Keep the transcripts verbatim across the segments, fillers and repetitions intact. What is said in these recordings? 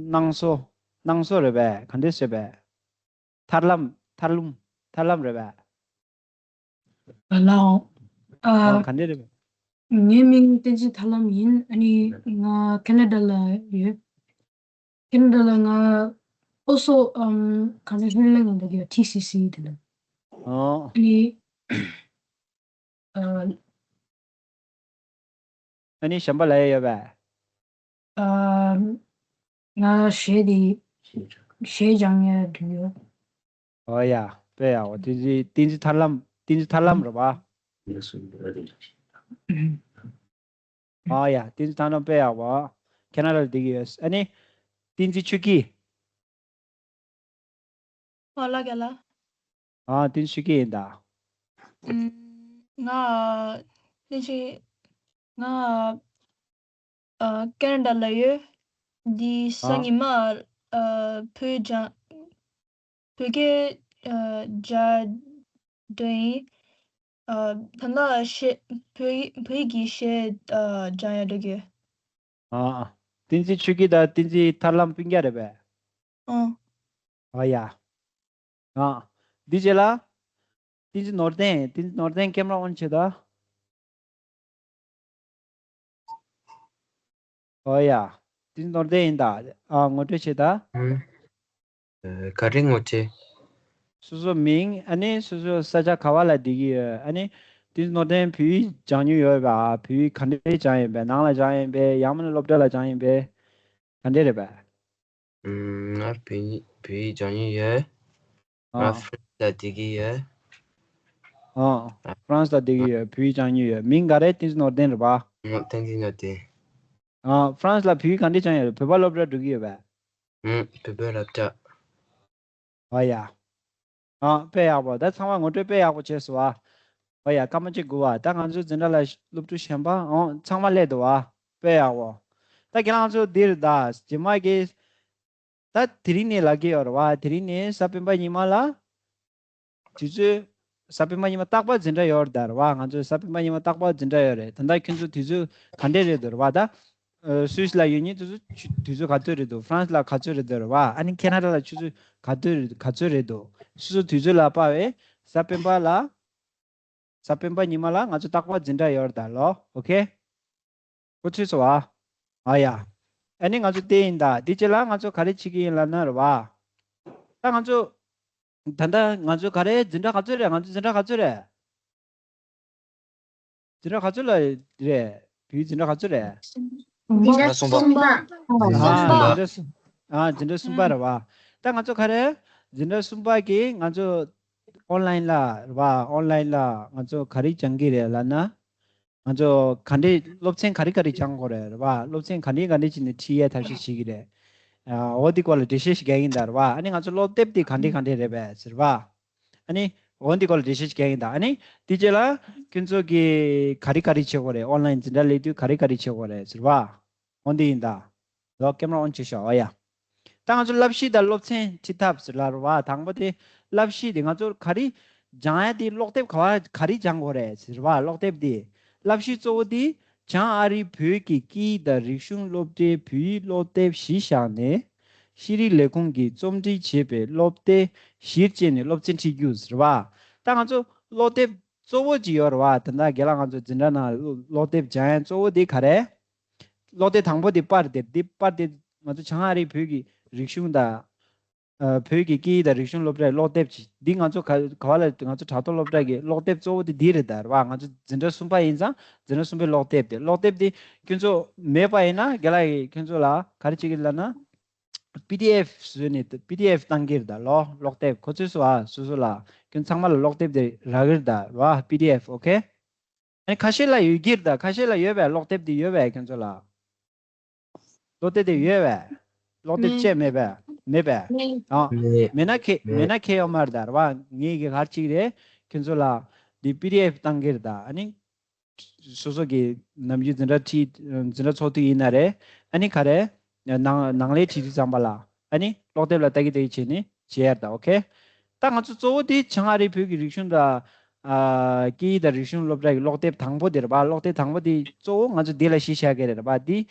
སྣང་སོ། སྣང་སོ་རེད་པས། ག་འདྲས་བྱས་པས། ཐར་ལམ། ཐར་ལམ། ཐར་ལམ་རེད་པས། ལའོ། ཨ། ཨ། ག་འདྲས་རེད་པས། ངའི་མིང་བསྟན་འཛིན་ཐར་ལམ་ཡིན། ཨ་ནི་ང་ཁེ་ན་ཌ་ལ་ཡོད། ཁེ་ན་ཌ་ལ་ང་ཨོ་སོ་ཨམ་ག་ཚོད་ཧྲིན་ལེ་ང་འདུག་ཡོད། ཊི་སི་སི་དེ་ལ། ཨོ། ཨ་ནི། ཨ། ཨ་ནི་གཞན་པ་ལ་ཡ་ཡོད་པས། ཨ། ང་གཞས་དེ་གཞས་སྦྱང་ཡ་འདུག་ཡོད། ཨོ་ཡ། དཔེ་ཡག་པོ། བསྟན་འཛིན། བསྟན་འཛིན་ཐར་ལམ། བསྟན་འཛིན་ཐར་ལམ་རེད་པ། ཨོ་ཡ། བསྟན་འཛིན་ཐར་ལམ་དཔེ་ཡག་པོ། ཁེ་ན་ཌ་ལ་བསྡད་ཀྱི་ཡོད། ཨ་ནི། བསྟན་འཛིན་ཆོས་སྐྱིད། ཨོ་ལགས་ཀྱི་ལགས། ཨ། བསྟན་འཛིན་ཆོས་སྐྱིད་ཡིན་ད། ཨུམ། ང་། བསྟན་འཛིན། ང་། ཨ། ཁེ་ན་ཌ་ལ་ཡོད། འདི་སང་ཨ། ཉི་མ། ཨ། བོད་སྦྱང་། བོད་སྐད། ཨ། སྦྱང་འགྲོ་ཡིན། ཨ། ད་ལྟ་གཞས། བོད་ཡིག་བོད་ཡིག་གི་གཞས། ཨ། སྦྱང་ཡ་འགྲོ་གི་ཡོད། ཨ། ཨ། བསྟན་འཛིན་ཆོས་སྐྱིད་དང་བསྟན་འཛིན་ཐར་ལམ་སྤུན་ཀྱག་རེད་པས། ཨ། ཨ་ཡ། ཨ། འདི་རྗེས་ལ། བསྟན་འཛིན་ནོར་ལྡན། བསྟན་འཛིན་ནོར་ལྡན་ཀེམ་ར་ཨོན་བྱེད་ད། ཨོ་ཡ། བསྟན་འཛིན་ནོར་ལྡན་ཡིན་ད། ཨ། ངོ་སྤྲོད་བྱེད་ད། ཨུམ། ཨ། ག་རེ་ངོ་སྤྲོད། སོ་སོ་མིང་། ཨ་ནི་སོ་སོ་ས་ཆ་ག་བ་ལ་བསྡད་ཀྱི་ཡོད། ཨ་ནི་བསྟན་འཛིན་ནོར་ལྡན་བོད་ཡིག་སྦྱང་མྱོང་ཡོད་པ། བོད་ཡིག་ག་འདྲས་སྦྱངས་ཡིན་པས། ནང་ལ་སྦྱངས་ཡིན་པས། ཡང་མིན་ན་སློབ་གྲྭ་ལ་སྦྱངས་ཡིན་པས། ག་འདྲས་རེད་པས། ཨུམ། ང་བོད་ཡིག་བོད་ཡིག་སྦྱང་མྱོང་ཡོད། ང་ཨ། ཧྥ་རན་སི་ལ་བསྡད་ཀྱི་ཡོད། ཨ། ཧྥ་རན་སི་ལ་བསྡད་ཀྱི་ཡོད། བོད་ཡིག་སྦྱང་མྱོང་ཡོད། མིང་ག་རེ། བསྟན་འཛིན་ནོར་ལྡན་རེད་པ། ཨ། བསྟན་འཛིན་ནོར་ལྡན། ཨ། ཧྥ་རན་སི་ལ་བོད་ཡིག་ག་འདྲས་སྦྱང་ཡོད། བོད་པ་སློབ་གྲྭ་འགྲོ་གི་ཡོད་པས། ཨུམ། བོད་པའི་སློབ་གྲྭ། ཨ་ཡ། ཨ། དཔེ་ཡག་པོ། ད་ཚང་མ་ངོ་སྤྲོད་དཔེ་ཡག་པོ་བྱས་སོང་ཨ། ཨ་ཡ། སྐར་མ་གཅིག་སྒུག་ཨ། ད་ང་ཚོའི་འཛིན་གྲྭ་ལ་སློབ་ཕྲུག་གཞན་པ། ཨོ། ཚང་མ་སླེབས་འདུག་ཨ། དཔེ་ཡག་པོ། ད་ཁྱེད་རང་ཚོ་འདིར་ད་རྗེས་མ་གི། ད་དེ་རིང་ནས་ལབ་ཀྱི་ཡོད་རེད་པ། དེ་རིང་ནས་གཟའ་སྤེན་པ་ཉི་མ་ལ། དུས་ཚོད། གཟའ་སྤེན་པ་ཉི་མ་རྟག་པར་འཛིན་གྲྭ་ཡོད་རེད་ད། རེད་པ། ང་ཚོ་གཟའ་སྤེན་པ་ཉི་མ་རྟག་པར་འཛིན་གྲྭ་ཡོད་རེད། ད་ལྟ་ཁྱོད་ཚོ་དུས་ཚོད་ག་འདྲས་རེད་འདུག། རེད་པ། ད། ཨ། སུད་སི་ལ་ཡོད་མཁན་དེ་ཚོ་དུས་ཚོད་ག་ཚོད་རེད་འདུག། ཧྥ་རན་སི་ལ་ག་ཚོད་རེད་འདུག། རེད་པ། ཨ་ནི་ཁེ་ན་ཌ་ལ་ཆུ་ཚོད་ག་ཚོད་རེད། ག་ཚོད་རེད་འདུག། སོ་སོ་དུས་ཚོད་ལ་དཔག་པའི་གཟའ་སྤེན་པ་ལ། གཟའ་སྤེན་པ་ཉི་མ་ལ་ང་ཚོ་རྟག་པར་འཛིན་གྲྭ་ཡོད་རེད་ད་ལོ། ཨོ་ཁེ། གོ་ཚོད་སོང་བ། ཨ་ཡ། ཨ་ནི་ང་ཚོ་དེ་ཡིན་ད། དེ་རྗེས་ལ་ང་ཚོ་ག་རེ་བྱེད་ཀྱི་ཡིན་ལབ་ན། རེད་པ། ད་ང་ཚོ། ད་ལྟ་ང་ཚོ་ག་རེ། འཛིན་གྲྭ་ག་ཚོད་རེད། ང་ཚོ་འཛིན་གྲྭ་ག་ཚོད་རེད། འཛིན་གྲྭ་ག་ཚོད་ལ་རེད། བོད་ཡིག་འཛིན་གྲྭ་ག་ཚོད་རེད། འཛིན་གྲྭ་གསུམ་པ། ཨ། འཛིན་གྲྭ་གསུམ། ཨ། འཛིན་གྲྭ་གསུམ་པ་རེད་པ། ད་ང་ཚོ་ག་རེ། འཛིན་གྲྭ་གསུམ་པ་གི་ང་ཚོ་ཨོན་ལ་ཡིན་ལ། རེད་པ། ཨོན་ལ་ཡིན་ལ་ང་ཚོ་ག་རེ་སྦྱང་གི་རེད་ལབ་ན། ང་ཚོ་ག་འདྲས་སློབ་ཚན་ག་རེ་ག་རེ་སྦྱང་དགོས་རེད། རེད་པ། སློབ་ཚན་ག་འདྲས་ག་འདྲས་བྱས་ནས་ཁྲིད་ཡས་ཐབས་ཤེས་བྱེད་ཀྱི་རེད། ཨ། འོ་འདི་སྐོར་ལ་འགྲེལ་བཤད་ཞིག་རྒྱག་གི་ཡིན་ད། རེད་པ། ཨ་ནི་ང་ཚོ་སློབ་དེབ་དེ་ག་འདྲས་ག་འདྲས་རེད་པས་ཟེར་པ། ཨ་ནི་འོ་འདི་སྐོར་ལ་འགྲེལ་བཤད་ཞིག་རྒྱག་གི་ཡིན་ད། ཨ་ནི་དེ་རྗེས་ལ་ཁྱོད་ཚོ་གིས་ག་རེ་ག་རེ་བྱེད་དགོས་རེད། ཨོན་ལ་ཡིན་འཛིན་གྲྭ་སླེབས་དུས་ག་རེ་ག་རེ་བྱེད་དགོས་རེད་ཟེར་པ། འོ་འདི་ཡིན་ད། ལོ། ཀེམ་ར་ཨོན་བྱེད་ཤོག། ཨོ་ཡ། ད་ང་ཚོ་བསླབ་གཞི་དང་སློབ་ཚན་ཁྲིད་ཐབས་ཟེར་ལབ་རེད་པ། དང་པོ་དེ་བསླབ་གཞི་དེ་ང་ཚོ་ག་རེ་སྦྱང་ཡ་དེ། ཀློག་དེབ་ག་བ་ག་རེ་སྦྱང་དགོས་རེད་ཟེར་བ། ཀློག་དེབ་དེ། བསླབ་གཞི་གཙོ་བོ་དེ་བྱང་ཨ་རིའི་བོད་ཀྱི་སྐད་ཡིག་དང་རིག་གཞུང་སློབ་གྲྭའི་བོད་ཡིག་ཀློག་དེབ་གཞི་བཞག་ནས། ཤེས་རིག་ལས་ཁུངས་ཀྱིས་རྩོམ་སྒྲིག་བྱས་པའི་སློབ་དེབ་གཞིར་བྱས་ནས་སློབ་ཚན་ཁྲིད་རྒྱུ་ཟེར་བ། ད་ང་ཚོ་ཀློག་དེབ་གཙོ་བོ་ཅིག་ཡོད་རེད་པ། ད་ལྟ་རྒན་ལགས་ང་ཚོ་འཛིན་གྲྭ་ནང་ཀློག་དེབ་སྦྱང་ཡ་གཙོ་བོ་དེ་ག་རེ། ཀློག་དེབ་དང་པོ་དེ་པར་དེབ། དེ་པར་དེབ་ང་ཚོ་བྱང་ཨ་རིའི་བོད་ཀྱི་རིག་གཞུང་དང་། ཨ། བོད་ཀྱི་སྐད་ཡིག་དང་རིག་གཞུང་སློབ་གྲྭའི་ཀློག་དེབ་ཅིག། འདི་ང་ཚོ་ག་ག་བ་ལ། ང་ཚོ་དྲ་ཐོག་སློབ་གྲྭ་གི་ཀློག་དེབ་གཙོ་བོ་དེ་འདི་རེད་ད། རེད་པ། ང་ཚོ་འཛིན་གྲྭ་གསུམ་པ་ཡིན་ཙང་འཛིན་གྲྭ་གསུམ་པའི་ཀློག་དེབ་དེ། ཀློག་དེབ་དེ་ཁྱོད་ཚོ་མེད་པ་ཡིན་ན་རྒན་ལགས་ཀྱིས་ཁྱོད་ཚོ་ལ་ག་རེ་བྱེད་ཀྱི་ལབ་ན། པི་ཌི་ཨེཕ་བཟོས་ནས་པི་ཌི་ཨེཕ་བཏང་གི་རེད་ད་ལོ། ཀློག་དེབ་ཁོ་ཚོས་སོ། ཨ། སོ་སོ་ལ་ཁྱོད་ཚང་མ་ལ་ཀློག་དེབ་དེ་རག་གི་རེད་ད། རེད་པ། པི་ཌི་ཨེཕ། ཨོ་ཁེ། ཨ་ནི་ཁ་ཤས་ལ་ཡོད་ཀྱི་རེད་ད། ཁ་ཤས་ལ་ཡོད་པས། ཀློག་དེབ་དེ་ཡོད་པས་ཁྱོད་ཚོ་ལ། ཀློག་དེབ་དེ་ཡོད་པས། ཀློག་དེབ་བཅས་མེད་པས། མེད་པས། ཨ། མེད་ན་ཁེ། མེད་ན་ཁེ་ཡོད་མ་རེད་ད། རེད་པ། ངས་གི་ག་རེ་བྱེད་ཀྱི་རེད། ཁྱོད་ཚོ་ལ་འདི་པི་ཌི་ཨེཕ་བཏང་གི་རེད་ད། ཨ་ནི་སོ་སོ་གི་ནམ་རྒྱུན་འཛིན་གྲྭ་ཁྲིད། འཛིན་གྲྭ་ཚོགས་དུས་ཡིན་ན་རེད། ཨ་ནི་ག་རེ། ནང་ནང་ལས་ཁྲིད་དུས་ཙམ་པ་ལ། ཨ་ནི་ཀློག་དེབ་ལ་ལྟ་གི་ལྟ་གི་བྱས་ནས་བྱེད་ཡ་རེད་ད། ཨོ་ཁེ། ད་ང་ཚོ་གཙོ་བོ་དེ་བྱང་ཨ་རིའི་བོད་ཀྱི་རིག་གཞུང་དང་། ཨ། སྐད་ཡིག་དང་རིག་གཞུང་སློབ་གྲྭ་གི་ཀློག་དེབ་དང་པོ་དེ་རེད་པ། ཀློག་དེབ་དང་པོ་དེ་གཙོ་བོ་ང་ཚོ་འདི་ལ་གཞི་བཞག་གི་རེད་པ། འདི་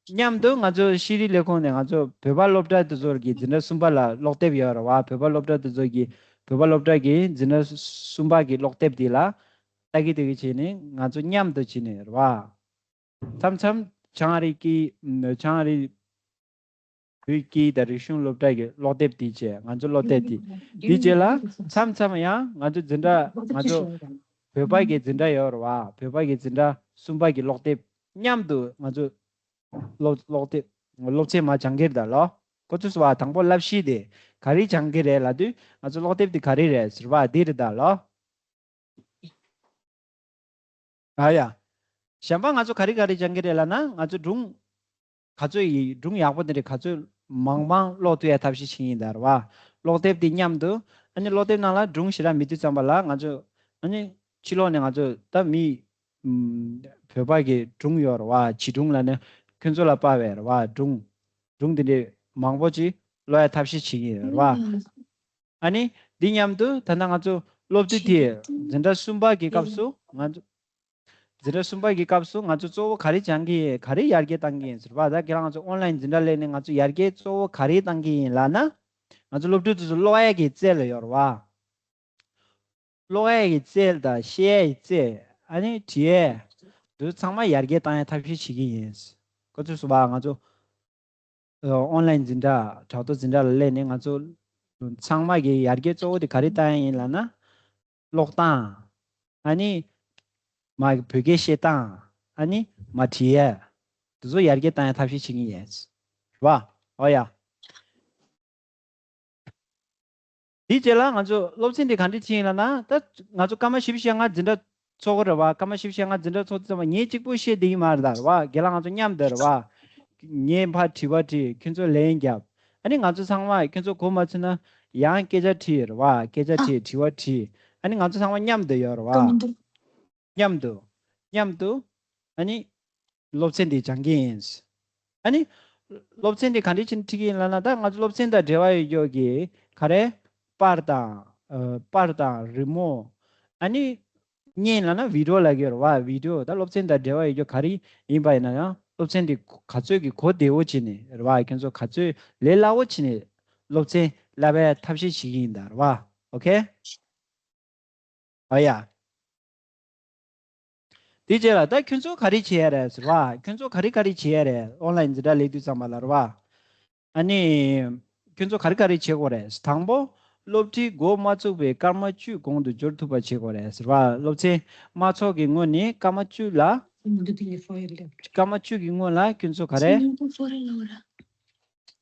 མཉམ་དུ་ང་ཚོ་ཤེས་རིག་ལས་ཁུངས་ནས་ང་ཚོ་བོད་པ་སློབ་གྲྭ་དེ་ཚོ་གི་འཛིན་གྲྭ་གསུམ་པ་ལ་ཀློག་དེབ་ཡོད་རེད་བ། བོད་པ་སློབ་གྲྭ་དེ་ཚོ་གི་བོད་པ་སློབ་གྲྭ་གི་འཛིན་གྲྭ་གསུམ་པ་གི་ཀློག་དེབ་དེ་ལ་ལྟ་གི་དེ་གི་བྱས་ནས་ང་ཚོ་མཉམ་དུ་བྱས་ནས་རེད་བ། མཚམས་མཚམས་བྱང་ཨ་རི་གི་བྱང་ཨ་རི་བོད་སྐད་དང་རིག་གཞུང་སློབ་གྲྭ་གི་ཀློག་དེབ་དེ་བྱས། ང་ཚོ་ཀློག་དེབ་དེ་དེའི་རྗེས་ལ་མཚམས་མཚམས་ཡང་ང་ཚོ་འཛིན་གྲྭ་ང་ཚོ་བོད་པ་གི་འཛིན་གྲྭ་ཡོད་རེད་བ། བོད་པ་གི་འཛིན་གྲྭ་གསུམ་པ་གི་ཀློག་དེབ་མཉམ་དུ་ང་ཚོ་ཀློག་ཀློག་དེབ་སློབ་ཚན་མར་སྦྱང་གི་རེད་ད་ལོ། ཁོ་ཚོས་བ་དང་པོ་བསླབ་གཞི་དེ་ག་རེ་སྦྱང་གི་རེད་ལབ་དུས་ང་ཚོ་ཀློག་དེབ་དེ་ག་རེ་རེད་ཟེར་བ་དེ་རེད་ད་ལོ། ཨ་ཡ། གཞན་པ་ང་ཚོ་ག་རེ་ག་རེ་སྦྱང་གི་རེད་ལབ་ན། ང་ཚོ་སྒྲུང་ག་ཚོད་ཡིན། སྒྲུང་ཡག་པོ་དེ་འདྲ་ག་ཚོད་མང་མང་ཀློག་ཐུབ་ཡ་ཐབས་ཤེས་བྱེད་ཀྱི་ཡིན་ད་རེད་བ། ཀློག་དེབ་དེ་མཉམ་དུ། ཨ་ནི་ཀློག་དེབ་ནང་ལ་སྒྲུང་ཞེ་དྲག་མེད་དུས་ཙམ་པ་ལ་ང་ཚོ་ཨ་ནི་ཕྱི་ལོགས་ནས་ང་ཚོ་ད་མི་ཨམ་བོད་པ་གི་སྒྲུང་ཡོད་རེད་བ། བྱིས་སྒྲུང་ལབ་ནས་ཁྱོད་ཚོ་ལ་དཔར་བའི་རེད་བ། སྒྲུང་སྒྲུང་དེ་འདྲ་མང་པོ་ཅིག་ཀློག་ཡ་ཐབས་ཤེས་བྱེད་ཀྱི་ཡོད་རེད་བ། ཨ་ནི་འདི་མཉམ་དུ་ད་ལྟ་ང་ཚོ་སློབ་ཚན་དེ་འཛིན་གྲྭ་གསུམ་པ་གི་སྐབས་སུ་ང་ཚོ་འཛིན་གྲྭ་གསུམ་པ་གི་སྐབས་སུ་ང་ཚོ་གཙོ་བོ་ག་རེ་སྦྱང་གི་ཡིན། ག་རེ་ཡར་རྒྱས་བཏང་གི་ཡིན་ཟེར་བ། ད་ཁྱེད་རང་ང་ཚོ་ཨོན་ལན་འཛིན་གྲྭ་སླེབས་ནས་ང་ཚོ་ཡར་རྒྱས་གཙོ་བོ་ག་རེ་བཏང་གི་ཡིན་ལབ་ན། ང་ཚོ་སློབ་ཕྲུག་དེ་ཚོ་ཀློག་ཡས་ཀྱི་རྩལ་ཡོད་རེད་བ། ཀློག་ཡས་ཀྱི་རྩལ་དང་བཤད་ཡས་ཀྱི་རྩལ། ཨ་ནི་འབྲི་ཡས་དེ་ཚང་མ་ཡར་རྒྱས་བཏང་ཡས་ཐབས་ཤེས་བྱེད་ཀྱི་ཡིན། ཁོ་ཚོས་སུ་བ་ང་ཚོ་ཨོན་ལན་འཛིན་གྲྭ་དྲ་ཐོག་འཛིན་གྲྭ་ལ་སླེབས་ནས་ང་ཚོ་ཚང་མ་གི་ཡར་རྒྱས་གཙོ་བོ་དེ་ག་རེ་བཏང་ཡ་ཡིན་ལབ་ན། ཀློག་སྟངས། ཨ་ནི་མ་བོད་སྐད་བཤད་སྟངས། ཨ་ནི་མ་བྲིས་ཡས་དེ་ཚོ་ཡར་རྒྱས་བཏང་ཡ་ཐབས་ཤེས་བྱེད་ཀྱི་ཡིན། རེད་བ། ཨོ་ཡ། དེའི་རྗེས་ལ་ང་ཚོ་སློབ་ཚན་དེ་ག་འདྲ་བྱེད་ཡིན་ལབ་ན། ད་ང་ཚོ་སྐར་མ་བཞི་བཅུ་ཞེ་ལྔ་འཛིན་གྲྭ་ཚོགས་ཀྱི་རེད་བ། སྐར་མ་བཞི་བཅུ་ཞེ་ལྔ་འཛིན་གྲྭ་ཚོགས་དུས་ཙམ་པ་ངས་གཅིག་པུ་བཤད་བསྡད་ཀྱི་མ་རེད་ད། རེད་བ། རྒན་ལགས་ང་ཚོ་མཉམ་དུ་རེད་བ། ངས་ཕར་དྲི་བ་དྲིས། ཁྱོད་ཚོས་ལན་བརྒྱབ། ཨ་ནི་ང་ཚོ་ཚང་མ་ཁྱོད་ཚོ་གོ་མ་ཚོད་ན་ཡང་སྐད་ཆ་དྲིས་རེད་བ། སྐད་ཆ་དྲིས། དྲི་བ་དྲིས། ཨ་ནི་ང་ཚོ་ཚང་མ་མཉམ་དུ་ཡོད་རེད་བ། མཉམ་དུ། མཉམ་དུ། ཨ་ནི་སློབ་ཚན་འདི་སྦྱང་གི་ཡིན། ཨ་ནི་སློབ་ཚན་འདི་ག་འདྲ་བྱས་ནས་ཁྲིད་ཀྱི་ཡིན་ལབ་ན། ད་ང་ཚོ་སློབ་ཚན་དང་འབྲེལ་བ་ཡོད་རྒྱུ་གི་ག་རེ། པར་དང་། ཨ། པར་དང་རི་མོ། ཨ་ནི་བརྙན་ལབ་ན་བི་ཌི་ཡོ་ལབ་ཀྱི་ཡོད་རེད་བ། བི་ཌི་ཡོ། ད་སློབ་ཚན་དང་འབྲེལ་བ་ཡོད་རྒྱུ་ག་རེ་ཡིན་པ་ཡིན་ན་ཡང་། སློབ་ཚན་འདི་ག་ཚོད་ཀྱི་གོ་བདེ་བོ་བྱས་ནས་རེད་བ། ཁྱོད་ཚོ་ག་ཚོད་ལས་སླ་བོ་བྱས་ནས་སློབ་ཚན་བསླབ་པའི་ཐབས་ཤེས་བྱེད་ཀྱི་ཡིན་ད། རེད་བ། ཨོ་ཁེ། ཨ་ཡ། དེ་རྗེས་ལ་ད་ཁྱོད་ཚོ་ག་རེ་བྱེད་ཡ་རེད་ཟེར་བ། ཁྱོད་ཚོ་ག་རེ་ག་རེ་བྱེད་ཡ་རེད། ཨོན་ལན་འཛིན་གྲྭ་སླེབས་དུས་ཙམ་པ་ལ་རེད་བ། ཨ་ནི་ཁྱོད་ཚོ་ག་རེ་ག་རེ་བྱེད་དགོས་རེད། དང་པོ། སློབ་ཁྲིད་འགོ་མ་ཚུགས་པའི་སྐར་མ་བཅུ་གོང་དུ་འབྱོར་ཐུབ་པ་བྱེད་དགོས་རེད་ཟེར་བ། སློབ་ཚན་མ་ཚོགས་ཀྱི་སྔོན་ནས་སྐར་མ་བཅུ་ལ། སྐར་མ་བཅུ་གི་སྔོན་ལ་ཁྱོད་ཚོ་ག་རེ།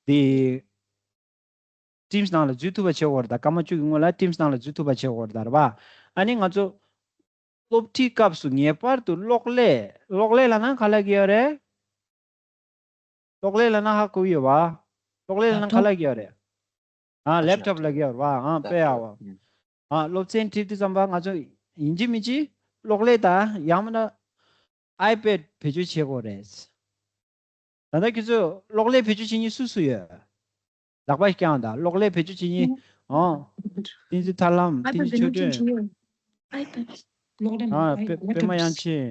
དེ། ཊིམ་སི་ནང་ལ་འཛུལ་ཐུབ་པ་བྱེད་དགོས་རེད་ད། སྐར་མ་བཅུ་གི་སྔོན་ལ་ཊིམ་སི་ནང་ལ་འཛུལ་ཐུབ་པ་བྱེད་དགོས་རེད་ད། རེད་བ། ཨ་ནི་ང་ཚོ་སློབ་ཁྲིད་སྐབས་སུ་ངེས་པར་དུ་གློག་ཀླད། གློག་ཀླད་ལབ་ན་ག་ལབ་ཀྱི་ཡོད་རེད། གློག་ཀླད་ལབ་ན་ཧ་གོ་གི་ཡོད་བ། གློག་ཀླད་ལབ་ན་ག་ལབ་ཀྱི་ཡོད་རེད། ཨ། ལེབ་ཊོབ་ལབ་ཀྱི་ཡོད་རེད་བ། ཨ། དཔེ་ཡག་པོ། ཨ། སློབ་ཚན་ཁྲིད་དུས་ཙམ་པ་ང་ཚོ་ཡིན་གཅིག་མིན་གཅིག་གློག་ཀླད་དང་ཡང་མིན་ན་ཨའི་པེཌ་བེད་སྤྱོད་བྱེད་དགོས་རེད། ད་ལྟ་ཁྱེད་ཚོས་གློག་ཀླད་བེད་སྤྱོད་བྱེད་མཁན་སུ་སུ་ཡོད། ལག་པ་བརྐྱངས་དང་། གློག་ཀླད་བེད་སྤྱོད་བྱེད་མཁན། ཨོ། བསྟན་འཛིན་ཐར་ལམ། བསྟན་འཛིན་ཆོས་སྒྲོན། ཨ། པད། པད་མ་དབྱངས་ཅན།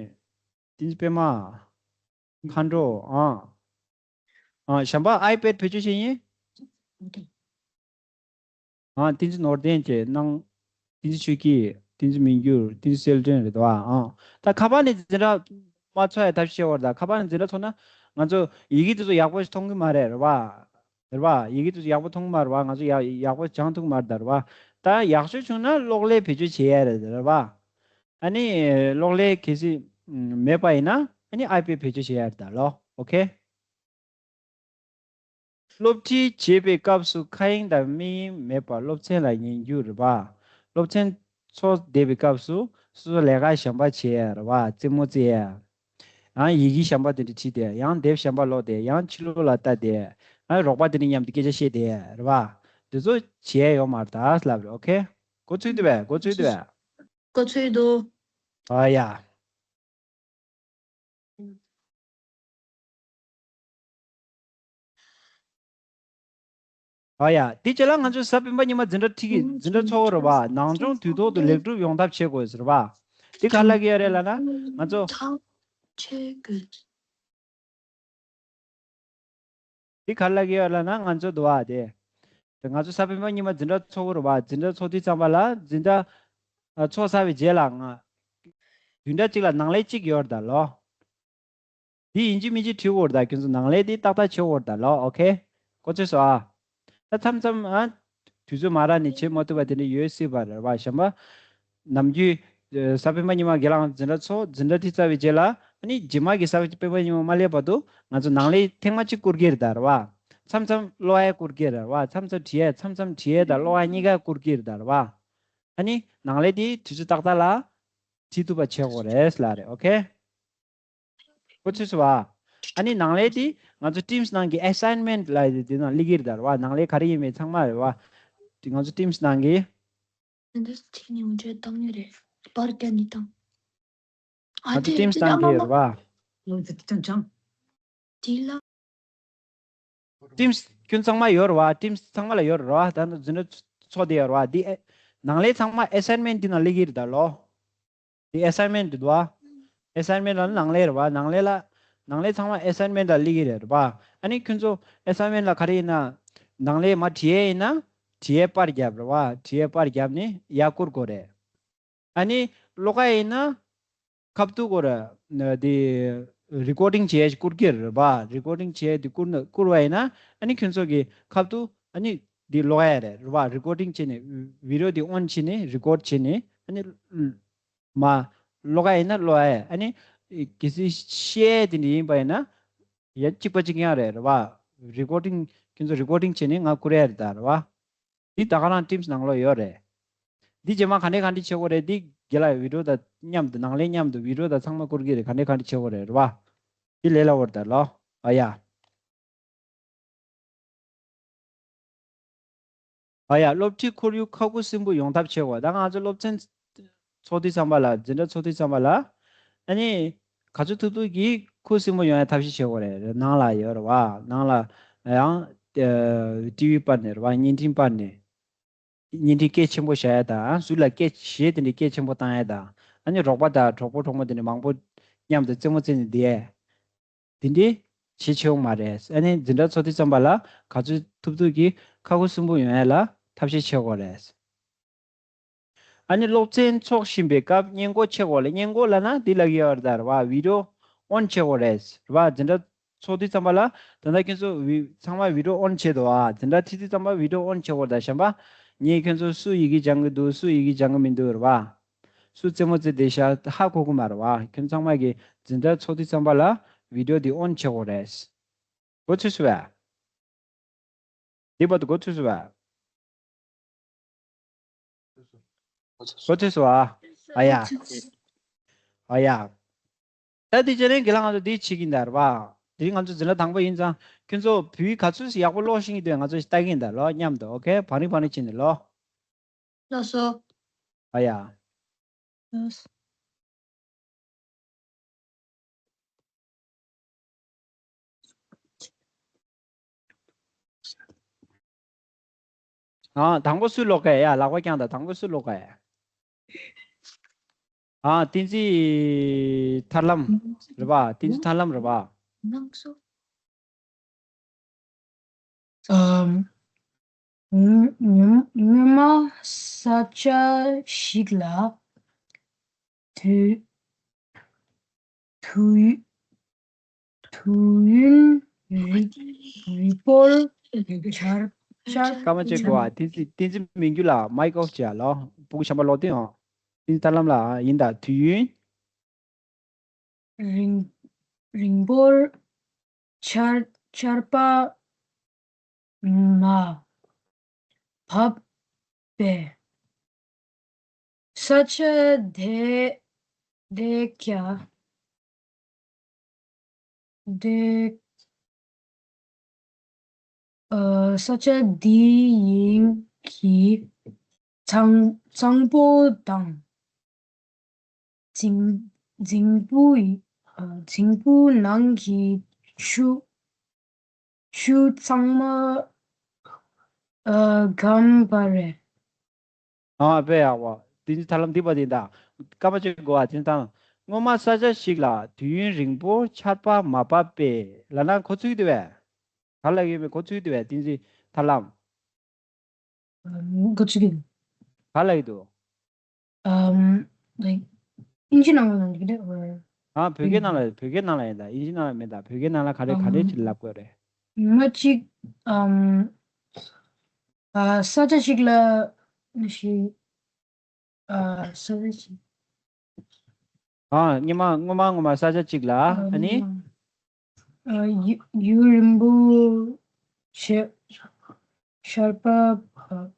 བསྟན་འཛིན་པད་མ། མཁའ་འགྲོ། ཨ། ཨ། གཞན་པ་ཨའི་པེཌ་བེད་སྤྱོད་བྱེད་མཁན། ཨ། བསྟན་འཛིན་ནོར་ལྡན་བཅས་སྣང་། བསྟན་འཛིན་ཆོས་སྐྱིད། བསྟན་འཛིན་མི་འགྱུར། བསྟན་འཛིན་གསལ་སྒྲོན་རེད་དོ། ཨ། ད་ཁ་པར་ནས་འཛིན་གྲྭ་མ་ཚོགས་ཡ་ཐབས་ཤེས་བྱེད་དགོས་རེད་ད། ཁ་པར་ནས་འཛིན་གྲྭ་ཚོགས་ན་ང་ཚོ་ཡི་གེ་དེ་ཚོ་ཡག་པོ་ཞིག་མཐོང་གི་མ་རེད། རེད་བ། རེད་བ། ཡི་གེ་དེ་ཚོ་ཡག་པོ་མཐོང་གི་མ་རེད་བ། ང་ཚོ་ཡག་ཡག་པོ་སྦྱང་ཐུབ་ཀྱི་མ་རེད་ད། རེད་བ། ད་ཡག་ཤོས་བྱུང་ན་གློག་ཀླད་བེད་སྤྱོད་བྱེད་ཡ་རེད། རེད་བ། ཨ་ནི་གློག་ཀླད་གལ་སྲིད་མེད་པ་ཡིན་ན་ཨ་ནི་ཨའི་པེཌ་བེད་སྤྱོད་བྱེད་ཡ་རེད་ད་ལོ། ཨོ་ཁེ། སློབ་ཁྲིད་བྱེད་པའི་སྐབས་སུ་མཁའ་དབྱིངས་དང་མིག་དབྱིངས་མེད་པར་སློབ་ཚན་ལ་ཉན་རྒྱུ་རེད་པ། སློབ་ཚན་ཚོགས་བསྡད་པའི་སྐབས་སུ་སོ་སོ་ལས་ཀ་གཞན་པ་བྱེད་ཡ་རེད་པ། རྩེད་མོ་རྩེ་ཡ། ཡང་ཡི་གེ་གཞན་པ་དེ་འདྲ་བྲིས་ཏེ། ཡང་དེབ་གཞན་པ་ཀློག་སྟེ། ཡང་ཕྱི་ལོགས་ལ་ལྟ་སྟེ། ཡང་རོགས་པ་དེ་འདྲ་མཉམ་དུ་སྐད་ཆ་བཤད་དེ་རེད་པ། དེ་ཚོ་བྱེད་ཡ་ཡོད་མ་རེད་ད་ལབ་རེད། ཨོ་ཁེ། གོ་ཚོད་འདུག་པས། གོ་ཚོད་འདུག་པས། གོ་ཚོད་འདུག། ཨ་ཡ། ཨ་ཡ། དེ་རྗེས་ལ་ང་ཚོ་གཟའ་སྤེན་པ་ཉི་མ་འཛིན་གྲྭ་ཁྲིད་ཀྱི་འཛིན་གྲྭ་ཚོགས་རེད་པ། ནང་སྦྱོང་དུས་ཐོག་ཏུ་ལེགས་གྲུབ་ཡོང་ཐབས་བྱེད་དགོས་ཟེར་བ། དེ་ག་ལབ་ཀྱི་ཡོད་རེད་ལབ་ན། ང་ཚོ། འདི་ག་རེ་ལབ་ཀྱི་ཡོད་ལབ་ན་ང་ཚོ་འདུག་བ་དེ། དེ་ང་ཚོ་གཟའ་སྤེན་པ་ཉི་མ་འཛིན་གྲྭ་ཚོགས་ཀྱི་རེད་བ། འཛིན་གྲྭ་ཚོགས་དུས་ཙམ་པ་ལ་འཛིན་གྲྭ་ཨ་ཚོགས་ཚར་བའི་རྗེས་ལ་ང་བདུན་ཕྲག་གཅིག་ལ་ནང་ལས་གཅིག་ཡོད་རེད་ད་ལོ། འདི་ཡིན་གཅིག་མིན་གཅིག་བྲིས་དགོས་རེད་ད། ཁྱོད་ཚོ་ནང་ལས་འདི་ཏག་ཏག་བྱེད་དགོས་རེད་ད་ལོ། ཨོ་ཁེ། གོ་ཚོད་སོང་ཨ། ད་མཚམས་མཚམས་ཨ་དུས་ཚོད་མ་རག་ནས་བྱེད་མ་ཐུབ་པ་དེ་འདྲ་ཡོད་སྲིད་པ་རེད་བ། གཞན་པ་ནམ་རྒྱུན་ཨ་གཟའ་སྤེན་པ་ཉི་མ་དགེ་ལགས་འཛིན་གྲྭ་ཚོགས། འཛིན་གྲྭ་དེ་ཚར་བའི་རྗེས་ལ་ཨ་ནི་རྗེས་མ་གི་གཟའ་སྤེན་པ་ཉི་མ་མ་སླེབས་བར་དུ་ང་ཚོ་ནང་ལས་ཐེངས་མ་གཅིག་བསྐུར་གྱི་རེད་ད་རེད་བ། མཚམས་མཚམས་ཀློག་ཡ་བསྐུར་གྱི་རེད་བ། མཚམས་མཚམས་བྲིས་ཡ། མཚམས་མཚམས་བྲིས་ཡ་དང་ཀློག་ཡ་གཉིས་ཀ་བསྐུར་གྱི་རེད་ད་རེད་བ། ཨ་ནི་ནང་ལས་དེ་དུས་ཚོད་ཏག་ཏག་ལ་བྲིས་ཐུབ་པ་བྱེད་དགོས་རེད་ལབ་རེད། ཨོ་ཁེ། གོ་ཚོད་སོང་བ། ཨ་ནི་ནང་ལས་དེ་ང་ཚོ་Teams་ནང་གི་assignment་ལབ་ཡ་དེ་དེ་ནང་སླེབས་ཀྱི་རེད་ད་རེད་བ། ནང་ལས་ག་རེ་ཡིན་མིན་ཚང་མ་རེད་བ། དེ་ང་ཚོ་Teams་ནང་གི། འདི་འདྲ་བྱས་ནས་འོ་འདྲ་བཏང་ངེས་རེད། པར་རྒྱག་ནས་བཏང་། ཨ་ང་ཚོ་དེ་Teams་དེ་ནང་ཨ་གི་མ་རེད་བ། ལོ་དེ་དང་ཅང་། དེ་ལ། Teams་ཁྱོད་ཚང་མ་ཡོད་རེད་བ། Teams་ཚང་མ་ལ་ཡོད་རེད་བ། ད་ནི་འཛིན་གྲྭ་ཚོགས་དེ་ཡོད་རེད་བ། དེ་ཨེ་ནང་ལས་ཚང་མ་assignment་དེ་ནང་སླེབས་ཀྱི་རེད་ད་ལོ། དེ་assignment་འདུག་བ། assignment་ལ་ནང་ལས་རེད་བ། ནང་ལས་ལ་ནང་ལས་ཚང་མ་assignment་ལ་སླེབས་ཀྱི་རེད་རེད་བ། ཨ་ནི་ཁྱོད་ཚོ་assignment་ལ་ག་རེ་ཡིན་ན། ནང་ལས་མར་བྲིས་ཡས་ཡིན་ན་བྲིས་ཡས་པར་རྒྱབ་རེད་བ། བྲིས་ཡས་པར་རྒྱབ་ནས་ཡར་བསྐུར་དགོས་རེད། ཨ་ནི་ཀློག་ཡས་ཡིན་ན་ཁ་ཐུག་སྐོར་དེ་recording་བྱས་བསྐུར་གྱི་རེད་པ། recording་བྱས་དེ་བསྐུར་ན་བསྐུར་བ་ཡིན་ན་ཨ་ནི་ཁྱོད་ཚོ་གི་ཁ་ཐུག་ཨ་ནི་འདི་ཀློག་ཡས་རེད་རེད་པ། recording་བྱས་ནས་video་འདི་on་བྱས་ནས་record་བྱས་ནས་ཨ་ནི་མ་ཀློག་ཡས་ཡིན་ན་ཀློག་ཡས། ཨ་ནི་གལ་སྲིད་བཤད་ཡས་དེ་འདྲ་ཡིན་པ་ཡིན་ན་ཡ་གཅིག་པ་གཅིག་རྐྱང་རེད་རེད་པ། recording་ཁྱོད་ཚོ་recording་བྱས་ནས་ང་བསྐུར་ཡས་རེད་ད་རེད་པ། འདི་ད་ག་རང་Teams་ནང་ལོགས་ཡོད་རེད། འདི་རྗེས་མ་ག་འདྲས་ག་འདྲས་བྱེད་དགོས་རེད། འདི་རྒན་ལགས་video་དང་མཉམ་དུ་ནང་ལས་མཉམ་དུ་video་དང་ཚང་མ་བསྐུར་གྱི་རེད། ག་འདྲས་ག་འདྲས་བྱེད་དགོས་རེད་རེད་པ། འདི་ལས་སླ་པོ་རེད་ད་ལོ། ཨ་ཡ། ཨ་ཡ། སློབ་ཁྲིད་ཁོར་ཡུག་ཁག་ཁུར་སིམ་པོ་ཡོང་ཐབས་བྱེད་དགོས། ད་ང་ཚོ་སློབ་ཚན་ཚོགས་དུས་ཙམ་པ་ལ་འཛིན་གྲྭ་ཚོགས་དུས་ཙམ་པ་ལ་ཨ་ནི་ག་ཚོད་ཐུབ་ཐུབ་ཀྱིས་ཁུར་སིམ་པོ་ཡོང་ཡ་ཐབས་ཤེས་བྱེད་དགོས་རེད། ནང་ལ་ཡོད་རེད་བ། ནང་ལ་ཡང་ཨ་TV་སྤར་ནས་རེད་བ། བརྙན་འཕྲིན་སྤར་ནས། བརྙན་འཕྲིན་སྐད་ཆེན་པོ་བྱ་ཡ་དང་། ཟུར་ལ་སྐད་གཞས་དེ་འདྲའི་སྐད་ཆེན་པོ་བཏང་ཡ་དང་། ཨ་ནི་རོགས་པ་དང་གྲོགས་པོ་གྲོགས་མོ་དེ་འདྲ་མང་པོ་མཉམ་དུ་རྩེད་མོ་རྩེ་ནས་བསྡད་ཡ། དེ་འདྲའི་བྱེད་ཆོག་མ་རེད། ཨ་ནི་འཛིན་གྲྭ་ཚོགས་དུས་ཙམ་པ་ལ་ག་ཚོད་ཐུབ་ཐུབ་ཀྱིས་ཁ་ཁུ་སིམ་པོ་ཡོང་ཡ་ལ་ཐབས་ཤེས་བྱེད་དགོས་རེད། ཨ་ནི་སློབ་ཚན་འཚོགས་བཞིན་པའི་སྐབས་སྔས་མགོ་ཕྱེ་དགོས་ལ། སྔས་མགོ་ལབ་ན་འདི་ལབ་ཀྱི་ཡོད་རེད་ད་རེད་བ། video on་བྱེད་དགོས་རེད་རེད་བ། འཛིན་གྲྭ་ཚོགས་དུས་ཙམ་པ་ལ་ད་ལྟ་ཁྱོད་ཚོ་བི་ཚང་མ་video on་བྱེད་འདུག་ཨ། འཛིན་གྲྭ་ཁྲིད་དུས་ཙམ་པ་video on་བྱེད་དགོས་རེད་ད། གཞན་པ་ངས་ཁྱོད་ཚོ་སུ་ཡི་གེ་སྦྱང་གི་འདུག་སུ་ཡི་གེ་སྦྱང་གི་མི་འདུག་རེད་བ། སུ་རྩེད་མོ་རྩེ་བསྡད་ཤག་ཧ་གོ་གི་མ་རེད་བ། ཁྱོད་ཚང་མ་གི་འཛིན་གྲྭ་ཚོགས་དུས་ཙམ་པ་ལ་video་འདི་on་བྱེད་དགོས་རེད། གོ་ཚོད་སོང་བས། འདི་བར་དུ་གོ་ཚོད་སོང་བས། གོ་ཚོད་སོང་བ། ཨ་ཡ། ཨ་ཡ། ད་འདི་བྱས་ནས་དགེ་ལགས་ང་ཚོ་འདི་བྱེད་ཀྱིན་ད་རེད་བ། འདི་ང་ཚོ་འཛིན་གྲྭ་དང་པོ་ཡིན་ཙང་ཁྱོད་ཚོ་བོད་ཡིག་ག་ཚོད་ཡག་པོ་ཀློག་ཤེས་ཀྱི་འདུག་ང་ཚོ་ལྟ་གིན་ད་ལོ་མཉམ་དུ། ཨོ་ཁེ། བང་རིམ་བང་རིམ་བྱས་ནས་ལོ། ལགས་སོ། ཨ་ཡ། ལགས་སོ། ཨ། དང་པོ་སུས་ཀློག་ག་ཡ། ལག་པ་བརྐྱངས་དང་། དང་པོ་སུས་ཀློག་ག་ཡ། ཨ། བསྟན་འཛིན་ཐར་ལམ་རེད་པ། བསྟན་འཛིན་ཐར་ལམ་རེད་པ། ཨམ། ཉི་ཉི་མ་ས་ཆ་ཞིག་ལ་དུས་དུས་དུས་ཡུན་རིང་རིང་པོར་ཆར་ཆར། སྐར་མ་གཅིག་གོ་ཨ། བསྟན་འཛིན་བསྟན་འཛིན་མི་འགྱུར་ལགས་མའིག་ཨོཕ་བྱས་ལོ། སྤུ་གུ་གཞན་པ་ལོག་སྟེ་ཡོང་། བསྟན་འཛིན་ཐར་ལམ་ལགས་ཡིན་ད། དུས་ཡུན། རིང་རིང་པོར་ཆར་ཆར་པ་མ་བབས་པས། ས་ཆ་དེ་དེ་ག་དེ་ཨ། ས་ཆ་འདི་ཡིན་གྱི་གཙང་གཙང་པོ་དང་རྫིང་རྫིང་བུ་ཡི་ཨ། རྫིང་བུ་ནང་གི་ཆུ་ཆུ་གཙང་མ་ཨ། སྐམ་པ་རེད། ཨ། དཔེ་ཡག་པོ། དེ་ནི་ཐར་ལམ་འདི་པ་དེ་ད། སྐར་མ་གཅིག་གོ་ཨ། དེ་ད། སྔོན་མ་ས་ཆ་ཞིག་ལ་དུས་ཡུན་རིང་པོ་ཆར་པ་མ་བབས་པས་ལབ་ན་གོ་ཚུགས་འདུག་པས། ག་ལ་ཡོད་མེད་གོ་ཚུལ་དེ་བས་བསྟན་འཛིན་ཐར་ལམ། འགོ་ཚུགས་ཀྱི་འདུག་ག་ལ་ཡོད་འདུག་ཨམ། like ཨིན་ཇི་ནང་ལ་ཡོང་གི་རེད། ཨ། བོད་སྐད་ནང་ལ་བོད་སྐད་ནང་ལ་ཡིན་ད། ཨིན་ཇི་ནང་ལ་མིན་ད། བོད་སྐད་ནང་ལ་ག་རེ་ག་རེ་ཅིག་ལབ་དགོས་རེད། མ་གཅིག་ཨམ། ཨ། ས་ཆ་ཞིག་ལ་ནི་ཞིག་ཨ། ས་ཆ་ཞིག་ཨ། སྔོན་མ་སྔོན་མ་སྔོན་མ་ས་ཆ་གཅིག་ལ་ཨ་ནི། ཨ། ཡུ་ཡུན་རིང་པོ་ཆར་ཆར་པ་བབས།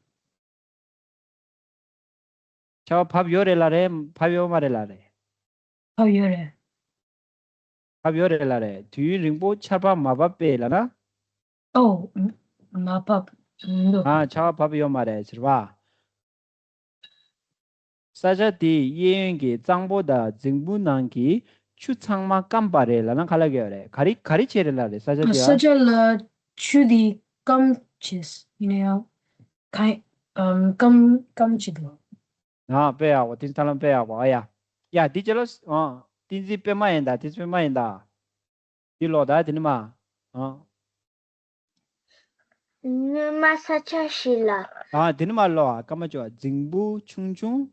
ཆར་པ་བབས་ཡོད་རེད་ལ་རེད། བབས་ཡོད་མ་རེད་ལ་རེད། བབས་ཡོད་རེད། བབས་ཡོད་རེད་ལ་རེད། དུས་ཡུན་རིང་པོ་ཆར་པ་མ་བབས་པས་ལ་ན། ཨོ། མ་བབས་འདུག་ཨ། ཆར་པ་བབས་ཡོད་མ་རེད་ཟེར་བ། ས་ཆ་དེའི་གཡས་གཡོན་གྱི་གཙང་པོ་དང་རྫིང་བུ་ནང་གི་ཆུ་ཚང་མ་སྐམ་པ་རེད་ལབ་ན་ག་ལ་གི་ཡོད་རེད། ག་རེ་ག་རེ་བྱས་རེད་ལབ་རེད། ས་ཆ་དེ་ས་ཆ་ལ་ཆུ་དེ་སྐམ་བྱས་ཡིན་ན་ཡང་ག་ཨམ་སྐམ་སྐམ་བྱེད་འདུག་ཨ། དཔེ་ཡག་པོ། བསྟན་འཛིན་ཐར་ལམ་དཔེ་ཡག་པོ། ཨ་ཡ། ཡ། འདི་རྗེས་ལ་ཨ། བསྟན་འཛིན་པད་མ་ཡིན་ད། བསྟན་འཛིན་པད་མ་ཡིན་ད། འདི་ལོག་ད་དེ་ནི་མ། ཨ། སྔོན་མ་ས་ཆ་ཞིག་ལ། ཨ། དེ་ནི་མ་ལོག་ཨ། སྐར་མ་བཅུ་པ། རྫིང་བུ་ཆུང་ཆུང་།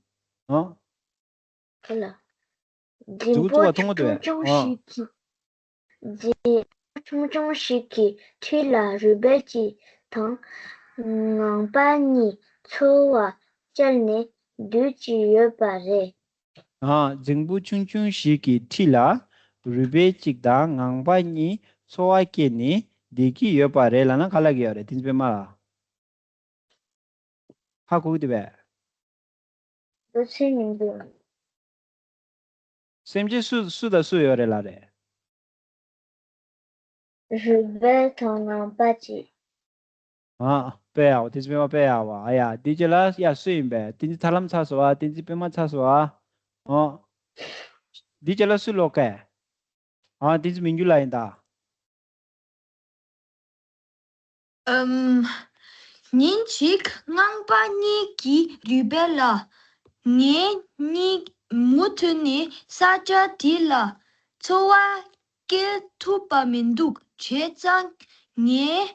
ཨ། ལ། རྫིང་བུ་ཆུང་ཆུང་ཞིག་གི་རྫིང་བུ་ཆུང་ཆུང་ཞིག་གི་འཁྲིས་ལ་རུས་སྦལ་གཅིག་དང་ངང་པ་གཉིས་འཚོ་བ་སྐྱེལ་ནས་སྡོད་ཀྱི་ཡོད་པ་རེད། ཨ། རྫིང་བུ་ཆུང་ཆུང་ཞིག་གི་འཁྲིས་ལ་རུས་སྦལ་གཅིག་དང་ངང་པ་གཉིས་འཚོ་བ་སྐྱེལ་ནས་བསྡད་ཀྱི་ཡོད་པ་རེད་ལབ་ན་ག་ལ་གི་ཡོད་རེད། བསྟན་འཛིན་པད་མ་ལགས། ཧ་གོ་གི་འདུག་པས། འདུག་སེམས་མི་འདུག་སེམས་ཅན་སུ་སུ་དང་སུ་ཡོད་རེད་ལབ་རེད། རུས་སྦལ་དང་ངང་པ་གཅིག་ཨ། དཔེ་ཡག་པོ། བསྟན་འཛིན་པད་མ་དཔེ་ཡག་པོ། ཨ་ཡ། འདི་རྗེས་ལ་ཡ་སུ་ཡིན་པས། བསྟན་འཛིན་ཐར་ལམ་ཚར་སོང་ཨ། བསྟན་འཛིན་པད་མ་ཚར་སོང་ཨ། ཨོ། འདི་རྗེས་ལ་སུ་ལོག་གས། ཨ། བསྟན་འཛིན་མི་འགྱུར་ལགས་ཡིན་ད། ཨམ། ཉིན་གཅིག་ངང་པ་གཉིས་ཀྱིས་རུས་སྦལ་ལ། ངེད་གཉིས་མུ་མཐུད་ནས་ས་ཆ་འདི་ལ་འཚོ་བ་སྐྱེལ་ཐུབ་པ་མི་འདུག་བྱས་ཙང་ངེད་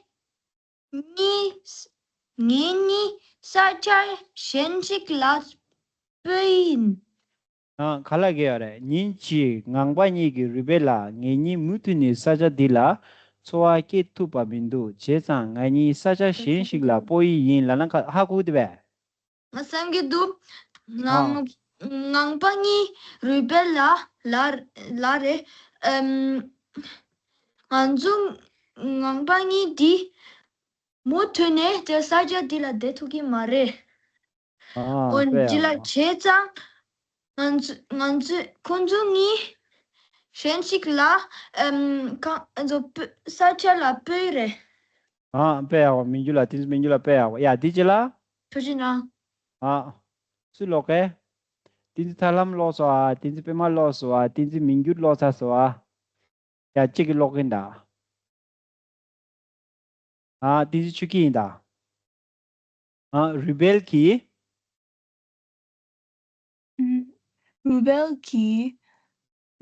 གཉིས་ངེད་གཉིས་ས་ཆ་གཞན་ཞིག་ལ་སྤོས་ཡིན། ཨ། ག་ལ་གི་ཡོད་རེད། ཉིན་གཅིག་ངང་པ་གཉིས་ཀྱིས་རུས་སྦལ་ལ། ངེད་གཉིས་མུ་མཐུད་ནས་ས་ཆ་འདི་ལ་འཚོ་བ་སྐྱེལ་ཐུབ་པ་མི་འདུག་བྱས་ཙང་ང་གཉིས་ས་ཆ་གཞན་ཞིག་ལ་སྤོ་ཡི་ཡིན་ལབ་ན་ག་ཧ་གོ་གི་འདུག་པས། ང་བསམ་གྱི་འདུག་ཨ། ངང་ངང་པ་གཉིས་རུས་སྦལ་ལ་ལ་ལ་རེད། ཨམ། ང་ཚོ་ངང་པ་གཉིས་འདི་མུ་མཐུད་ནས་དེ་ས་ཆ་འདི་ལ་བསྡད་ཐུབ་ཀྱི་མ་རེད། ཨ། འོན་དཔེ་ཡག་འདི་ལ་པོ། བྱས་ཙང་ང་ཚོ་ང་ཚོ་ཁོང་ཚོ་གཉིས་གཞན་ཞིག་ལ་ཨམ་གང་ཚོ་སྤོ་ས་ཆ་ལ་སྤོས་རེད། ཨ། དཔེ་ཡག་པོ། མི་འགྱུར་ལགས། བསྟན་འཛིན་མི་འགྱུར་ལགས། དཔེ་ཡག་པོ། ཡ། འདི་རྗེས་ལ། ཐུགས་རྗེ་གནང་། ཨ། སུ་ལོག་གས། བསྟན་འཛིན་ཐར་ལམ་ལོག་སོང་ཨ། བསྟན་འཛིན་པད་མ་ལོག་སོང་ཨ། བསྟན་འཛིན་མི་འགྱུར་ལོག་ཚར་སོང་ཨ། ཡ། གཅིག་གིས་ལོག་གིན་ད། ཨ། བསྟན་འཛིན་ཆོས་སྐྱིད་ཡིན་ད། ཨ། རུས་སྦལ་གྱིས། རུས་སྦལ་གྱིས་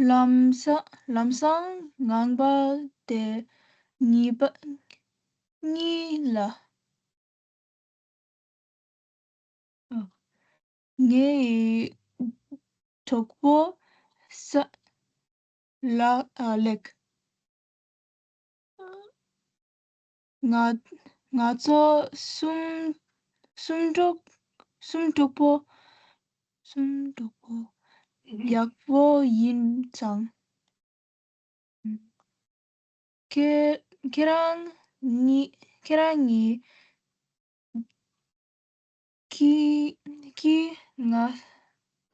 ལམ་སང་ལམ་སང་ངང་པ་དེ་གཉིས་པ་གཉིས་ལ། ངའི་གྲོགས་པོ་ས་ལ་ཨ་ལེགས། ང་ང་ཚོ་གསུམ་གསུམ་གྲོགས་གསུམ་གྲོགས་པོ་གསུམ་གྲོགས་པོ་ཡག་པོ་ཡིན་ཙང་། ཁྱེད་ཁྱེད་རང་གཉིས་ཁྱེད་རང་གཉིས་ཀྱིས་ཀྱིས་ང་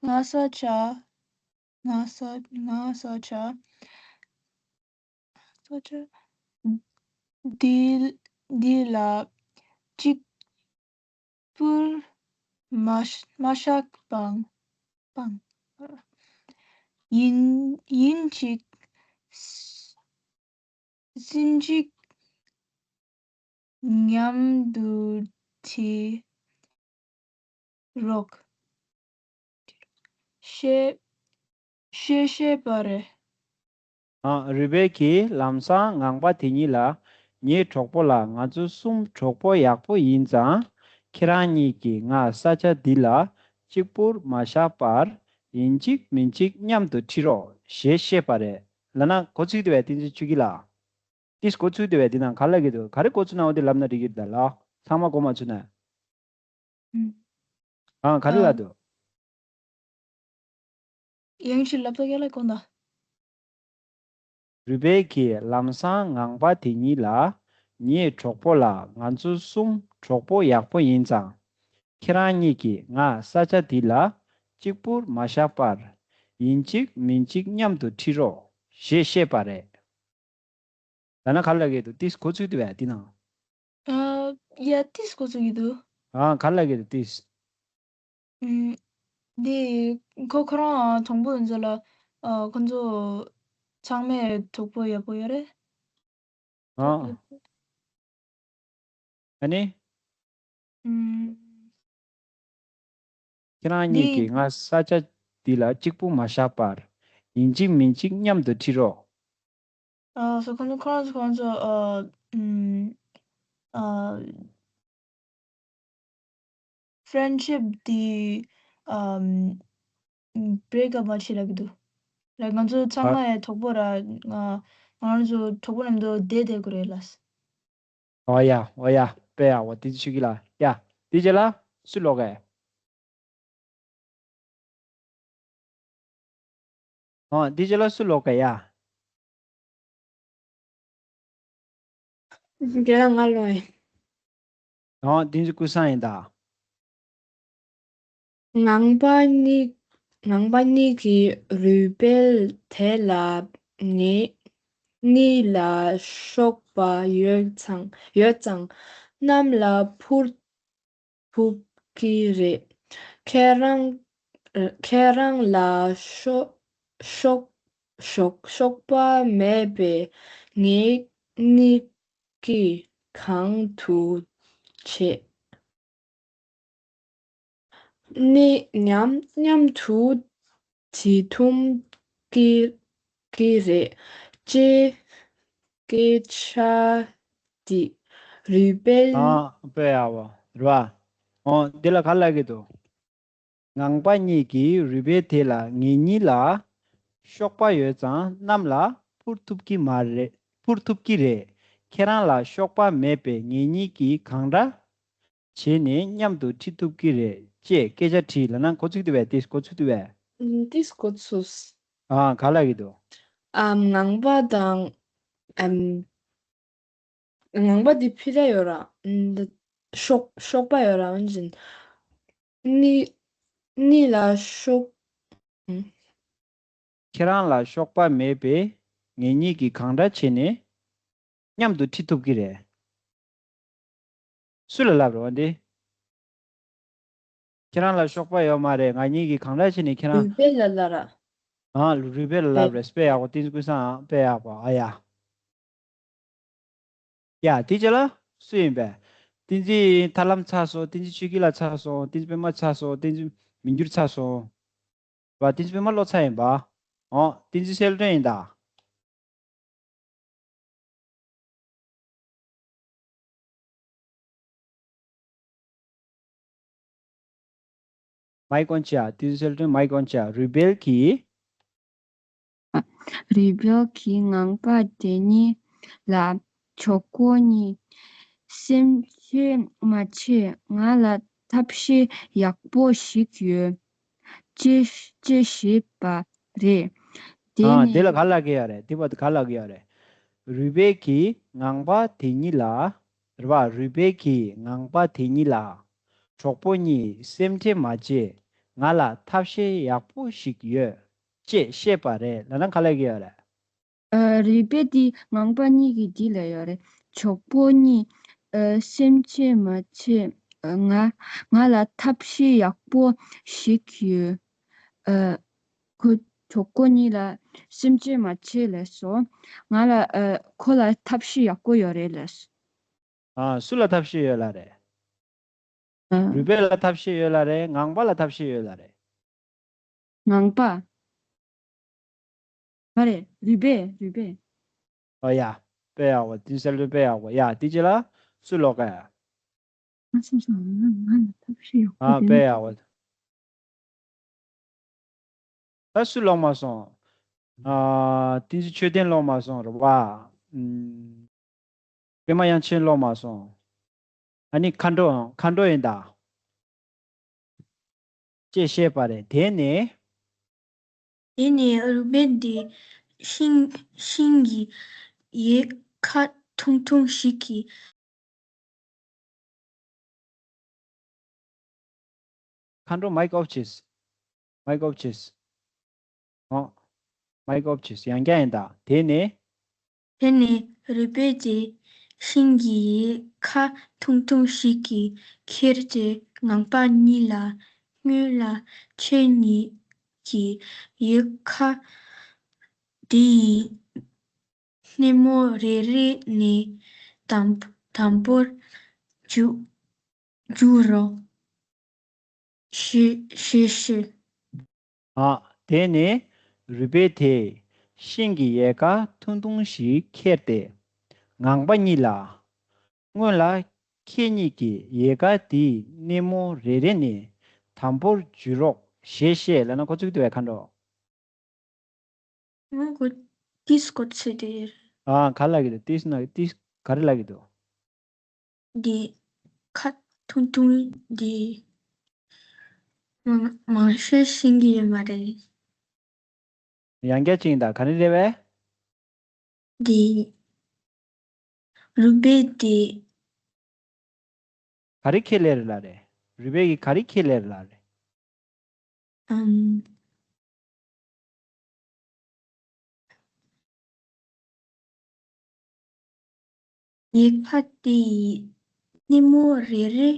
ང་ས་ཆ་ང་ས་ང་ས་ཆ་ས་ཆ་འདི་འདི་ལ་གཅིག་པུར་མ་མ་བཞག་པ་པ་ཡིན། ཡིན་གཅིག་སེམས་གཅིག་མཉམ་དུ་བྱེད་རོགས་ཞེས་ཞེས་བཤད་པ་རེད། ཨ། རུས་སྦལ་གྱིས་ལམ་སང་ངང་པ་དེ་གཉིས་ལ་ ངའི་གྲོགས་པོ་ལགས། ང་ཚོ་གསུམ་གྲོགས་པོ་ཡག་པོ་ཡིན་ཙང་། ཁྱེད་རང་གཉིས་ཀྱིས་ང་ས་ཆ་འདི་ལ་གཅིག་པུར་མ་བཞག་པར། ཡིན་གཅིག་མིན་གཅིག་མཉམ་དུ་ཁྲིད་རོགས་ཞེས་བཤད་པ་རེད། ལབ་ན་གོ་ཚུལ་དེ་བས་བསྟན་འཛིན་ཆོས་སྐྱིད་ལགས། ཏིས་གོ་ཚུལ་དེ་བས་འདི་ནང་ག་ལབ་ཀྱི་འདུག་ག་རེ་གོ་ཚུལ་ནའོ་དེ་ལབ་ན་འགྲིག་གི་རེད་ད་ལགས། ཚང་མ་གོ་མ་ཚུལ་ན། ཨང་། ཨང་། ག་རེ་ཨ། ལབ་འདུག་ཡང་ཞིག་ལབ་ད་ཀྱ་ལ་གོ་ན། རུས་སྦལ་གྱིས་ལམ་སང་ངང་པ་དེ་ཉིད་ལ། ངའི་གྲོགས་པོ་ལགས། ང་ཚོ་གསུམ་གྲོགས་པོ་ཡག་པོ་ཡིན་ཙང་། ཁྱེད་རང་གཉིས་ཀྱིས་ང་ས་ཆ་འདི་ལ་གཅིག་པུར་མ་བཞག་པར། ཡིན་གཅིག་མིན་གཅིག་མཉམ་དུ་ཁྲིད་རོགས་ཞེས་བཤད་པ་རེད། ད་ནང་ག་ལབ་ཀྱི་འདུག་ཏིས་གོ་ཚུལ་དེ་བས་འདི་ནང་། ཨ། ཡ་ཏིས་གོ་ཚུལ་གྱི་འདུག་ཨ། ག་ལབ་ཀྱི་འདུག་ཏིས། ཨུམ། འདི་ཁོ་ཁོ་རང་དང་པོ་ཡིན་ཚོད་ལ། ཨ། ཁོ་ཚོ་ཚང་མས་གྲོགས་པོ་ཡག་པོ་ཡོད་རེད། ཨ། ཨ་ནི། ཨུམ། ཁྱེད་རང་གཉིས་འདི་ཀྱིས་ང་ས་ཆ་འདི་ལ་གཅིག་པུ་མ་བཞག་པར། ཡིན་གཅིག་མིན་གཅིག་མཉམ་དུ་ཁྲིད་རོགས། ཨ། སོ་ཁོང་ཚོ་ཁོང་ཚོ་ཁོང་ཚོ་ཨ། ཨུམ། ཨ། ཕྲེན་ཤིབ་དེ་ཨམ། བྷེ་རེག་ཨབ་མ་བྱེད་ལབ་ཀྱི་འདུག་ལ་ང་ཚོ་ཚང་ཨ། མ་ཡ་གྲོགས་པོ་ར། ང་ང་རང་ཚོ་གྲོགས་པོ་རྣམས་དོ་བསྡད་བསྡད་དགོས་རེད་ལ། ཨོ་ཡ། ཨོ་ཡ། དཔེ་ཡག་པོ། དེ་ཚོ་ཆུ་གི་ལ་ཡ། དེ་རྗེས་ལ་སུ་ལོག་གས། ཨོ། དེ་རྗེས་ལ་སུ་ལོག་གས་ཡ། རྒན་ལགས་ང་ལོ་ཡིན། ཨོ། དེ་ཚོ་ཀུན་བཟང་ཡིན་ད། ངང་པ་གཉིས། ངང་པ་གཉིས་ཀྱིས་རུས་སྦལ་དེ་ལ་ངེད་གཉིས་ལ་གཤོག་པ་ཡོད་ཙང་ཡོད་ཙང་གནམ་ལ་འཕུར་ཐུབ་ཀྱི་རེད། ཁྱེད་རང་ཁྱེད་རང་ལ་གཤོག་གཤོག་གཤོག་གཤོག་པ་མེད་པས་ངེད་གཉིས་ཀྱིས་གང་ཐུབ་བྱེད། ནི་མཉམ་མཉམ་དུ་བྱེད་ཐུབ་ཀྱི་ཀྱི་རེད། ཅེས་སྐད་ཆ་དེ་རུས་སྦལ། ཨ། དཔེ་ཡག་པོ་རེད་པ། ཨོ། འདི་ལ་ག་ལབ་ཀྱི་འདུག་ངང་པ་གཉིས་ཀྱིས་རུས་སྦལ་དེ་ལ་ངེད་གཉིས་ལ་གཤོག་པ་ཡོད་ཙང་གནམ་ལ་འཕུར་ཐུབ་ཀྱི་མ་རེད། འཕུར་ཐུབ་ཀྱི་རེད། ཁྱེད་རང་ལ་གཤོག་པ་མེད་པས་ངེད་གཉིས་ཀྱིས་གང་འདྲ་བྱས་ནས་མཉམ་དུ་ཁྲིད་ཐུབ་ཀྱི་རེད། ཅེས་སྐད་ཆ་དྲིས་ལབ་ན་གོ་ཚུགས་འདུག་པས། དེ་གོ་ཚུགས་འདུག་པས། ཨུམ། དེ་གོ་ཚུགས། ཨ། ག་ལབ་ཀྱི་འདུག་ཨམ། ངང་པ་དང་། ཨམ། ངང་པ་འདི་ཕི་ར་ཡོད་ར། ཨམ། གཤོག་གཤོག་པ་ཡོད་ར། འོན་ཀྱང་། གཉིས་གཉིས་ལ་གཤོག་ཨམ། ཁྱེད་རང་ལ་གཤོག་པ་མེད་པས་ངེད་གཉིས་ཀྱིས་གང་འདྲ་བྱས་ནས་མཉམ་དུ་ཁྲིད་ཐུབ་ཀྱི་རེད། སུ་ལ་ལབ་རེད་འདི། ཁྱེད་རང་ལ་གཤོག་པ་ཡོད་མ་རེད། ང་གཉིས་ཀྱིས་གང་འདྲ་བྱས་ནས་ཁྱེད་རང་། རུས་སྦལ་ལ་ལབ་ར། ཨ། རུས་སྦལ་ལ་ལབ་རེད། དཔེ་ཡག་པོ། བསྟན་འཛིན་ཀུན་བཟང་། དཔེ་ཡག་པོ། ཨ་ཡ། ཡ། དེ་རྗེས་ལ་སུ་ཡིན་པས། བསྟན་འཛིན་ཐར་ལམ་ཚར་སོང་། བསྟན་འཛིན་ཆོས་སྐྱིད་ལགས་ཚར་སོང་། བསྟན་འཛིན་པད་མ་ཚར་སོང་། བསྟན་འཛིན་མི་འགྱུར་ཚར་སོང་། བ། བསྟན་འཛིན་པད་མ་ལོ་ཚར་ཡིན་པ། ཨོ། བསྟན་འཛིན་གསལ་སྒྲོན་ཡིན་ད། མའིག་ཨོན་བྱས། བསྟན་འཛིན་གསལ་སྒྲོན། མའིག་ཨོན་བྱས། རུས་སྦལ་གྱིས། རུས་སྦལ་གྱིས་ངང་པ་དེ་གཉིས་ལ། གྲོགས་པོ་གཉིས་སེམས་ཁྲལ་མ་བྱེད། ང་ལ་ཐབས་ཤེས་ཡག་པོ་ཞིག་ཡོད། ཅེས་ཅེས་ཞུས་པ་རེད། དེ། ཨ། ནས། དེ་ལ་ག་ལབ་ཀྱི་ཡོད་རེད། དེ་བར་དུ་ག་ལབ་ཀྱི་ཡོད་རེད། རུས་སྦལ་གྱིས་ངང་པ་དེ་གཉིས་ལ། རེད་པ། རུས་སྦལ་གྱིས་ངང་པ་དེ་གཉིས་ལ། གྲོགས་པོ་གཉིས་སེམས་ཁྲལ་མ་བྱེད། ང་ལ་ཐབས་ཤེས་ཡག་པོ་ཞིག་ཡོད། ཅེས་བཤད་པ་རེད། ལབ་ན་ག་ལབ་ཀྱི་ཡོད་རེད། ཨ། རུས་སྦལ་དེ་ངང་པ་གཉིས་ཀྱིས་འདི་ལབ་ཡོད་རེད། གྲོགས་པོ་གཉིས། ཨ། སེམས་ཁྲལ་མ་བྱེད། ཨ། ང་ང་ལ་ཐབས་ཤེས་ཡག་པོ་ཞིག་ཡོད། ཨ། ཁོ་གྲོགས་པོ་གཉིས་ལ་སེམས་ཁྲལ་མ་བྱེད་ལབ་སོང་། ང་ལ། ཨ། ཁོ་ལ་ཐབས་ཤེས་ཡག་པོ་ཡོད་རེད་ལབ་སོང་། ཨ། སུ་ལ་ཐབས་ཤེས་ཡོད་ལབ་རེད། ཨ། རུས་སྦལ་ལ་ཐབས་ཤེས་ཡོད་ལབ་རེད། ངང་པ་ལ་ཐབས་ཤེས་ཡོད་ལབ་རེད། ངང་པ། མ་རེད། རུས་སྦལ། རུས་སྦལ། ཨོ་ཡ། དཔེ་ཡག་པོ། དེ་གསལ་སྟོན་དཔེ་ཡག་པོ། ཡ། དེ་རྗེས་ལ་སུ་ཀློག་ག། ང་སོང་སོང་། ང་ང་ལ་ཐབས་ཤེས་ཡག་པོ་ཨ། དེ་དཔེ་ནི་ཡག་པོ། ད་སུ་ཀློག་མ་སོང་། ཨ། བསྟན་འཛིན་ཆོས་ལྡན་ཀློག་མ་སོང་རེད་པ། ཨུམ། པད་མ་དབྱངས་ཅན་ཀློག་མ་སོང་། ཨ་ནི་མཁའ་འགྲོ། མཁའ་འགྲོ་ཡིན་ད། ཅེས་བཤད་པ་རེད། དེ་ནས། དེ་ནས་རུས་སྦལ་དེས་ཤིང་ཤིང་གི་ཡལ་ག་ཐུང་ཐུང་ཞིག་གིས། མཁའ་འགྲོ་མའིག་ཨོཕ་བྱས། མའིག་ཨོཕ་བྱས། ཨོ། མའིག་ཨོཕ་བྱས། ཡང་བསྐྱར་ཡིན་ད། དེ་ནས། དེ་ནས་རུས་སྦལ་དེས་ཤིང་གི་ཡལ་ག་ཐུང་ཐུང་ཞིག་གིས་ཁྱེར་ཏེ་ངང་པ་གཉིས་ལ། སྔོན་ལ་ཁྱེད་གཉིས་ཀྱིས་ཡལ་ག་དེ་ཡི་སྣེ་མོ་རེ་རེ་ནས་དམ་དམ་པོར་བྱུག་བྱུག་རོགས་ཞེས་ཞེས་བཤད། ཨ། དེ་ནས་རུས་སྦལ་དེས་ཤིང་གི་ཡལ་ག་ཐུང་ཐུང་ཞིག་ཁྱེར་ཏེ། ངང་པ་གཉིས་ལ། སྔོན་ལ་ཁྱེད་གཉིས་ཀྱིས་ཡལ་ག་དེའི་སྣེ་མོ་རེ་རེ་ནས་དམ་པོར་བྱུག་རོགས་ཞེས་བཤད་ལབ་ན་གོ་ཚུགས་འདུག་པས། མཁའ་འགྲོ། ང་གོ། ཏིས་གོ་ཚོད་དེ། ཨ། ག་ལབ་ཀྱི་འདུག་ཏིས་ན་ཏིས་ག་རེ་ལབ་ཀྱི་འདུག་འདི་ཁ་ཐུང་ཐུང་འདི་མང་མང་ཤོས་ཤེས་ཀྱི་ཡོད་མ་རེད། ཡང་བསྐྱར་ཅིག་ཡིན་ད། ག་རེ་རེད་པས། འདི་རུས་སྦལ་འདི། ག་རེ་ཁས་ལེན་རེད་ལབ་རེད། རུས་སྦལ་གྱིས་ག་རེ་ཁས་ལེན་རེད་ལབ་རེད། ཨམ། ཡལ་ག་དེ་ཡི་སྣེ་མོ་རེ་རེ།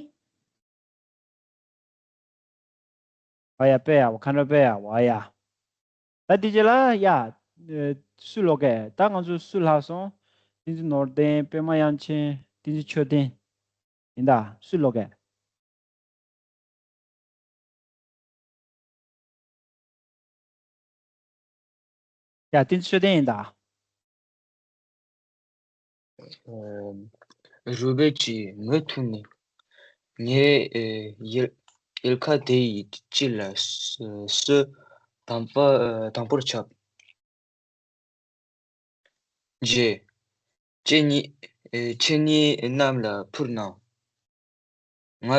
ཨ་ཡ། དཔེ་ཡག་པོ། མཁའ་འགྲོ་དཔེ་ཡག་པོ། ཨ་ཡ། ད་དེ་རྗེས་ལ་ཡ། ཨེ། སུ་ཀློག་གས། ད་ང་ཚོ་སུ་ལྷག་སོང་། བསྟན་འཛིན་ནོར་ལྡན། པད་མ་དབྱངས་ཅན། བསྟན་འཛིན་ཆོས་ལྡན། ཡིན་ད། སུ་ཀློག་གས། ཡ། བསྟན་འཛིན་ཆོས་ལྡན་ཡིན་ད། ཨོ། རུས་སྦལ་གྱིས་མུ་མཐུད་ནས། ངས། ཨེ། ཡལ་ཡལ་ག་དེ་ཡི་དཀྱིལ་ལ་སོ་སོས་དམ་པ་དམ་པོར་བྱས། རྗེས། ཁྱེད་གཉིས། ཨེ། ཁྱེད་གཉིས་གནམ་ལ་འཕུར་གནང་། ང་།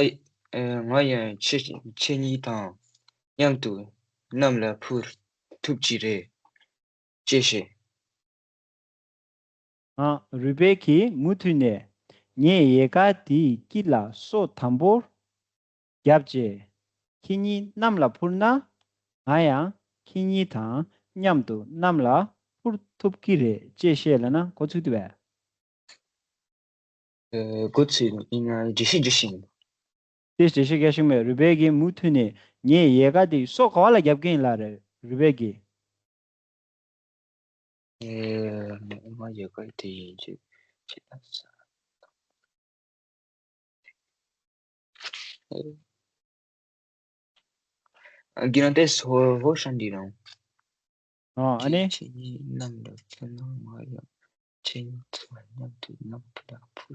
ཨེ། ང་ཡང་ཁྱེད་ཁྱེད་གཉིས་དང་མཉམ་དུ་གནམ་ལ་འཕུར་ཐུབ་ཀྱི་རེད། ཅེས་བཤད། ཨ། རུས་སྦལ་གྱིས་མུ་མཐུད་ནས། ངས་ཡལ་ག་དེའི་དཀྱིལ་ལ་སོ་དམ་པོར་བརྒྱབ་རྗེས། ཁྱེད་གཉིས་གནམ་ལ་འཕུར་ན། ང་ཡང་ཁྱེད་གཉིས་དང་མཉམ་དུ་གནམ་ལ་འཕུར་ཐུབ་ཀྱི་རེད། ཅེས་བཤད་ལབ་ན་གོ་ཚུགས་འདུག་པས། ཨེ། གོ་ཚུགས་ཡིན་ན་འགྲེལ་བཤད་རྒྱག་ཤིང་། དེ་འགྲེལ་བཤད་རྒྱག་ཤིང་མེད། རུས་སྦལ་གྱིས་མུ་མཐུད་ནས། ངས་ཡལ་ག་དེ་སོ་ག་བ་ལ་བརྒྱབ་ཀྱི་ཡིན་ལབ་རེད། རུས་སྦལ་གྱིས། ཨེ། ང་ཡལ་ག་དེ་ཡིན་གྱི་ཅི་ལ་ས། ཨེ། གྱི་ན་ཏེ་སོ་བོ་ཤན་འདི་རང་། ཨ། ཨ་ནི། ཁྱེད་གཉིས་གནམ་ལ་འཕུར་ན། ང་ཡང་ཁྱེད་གཉིས་དང་མཉམ་དུ་གནམ་ལ་འཕུར།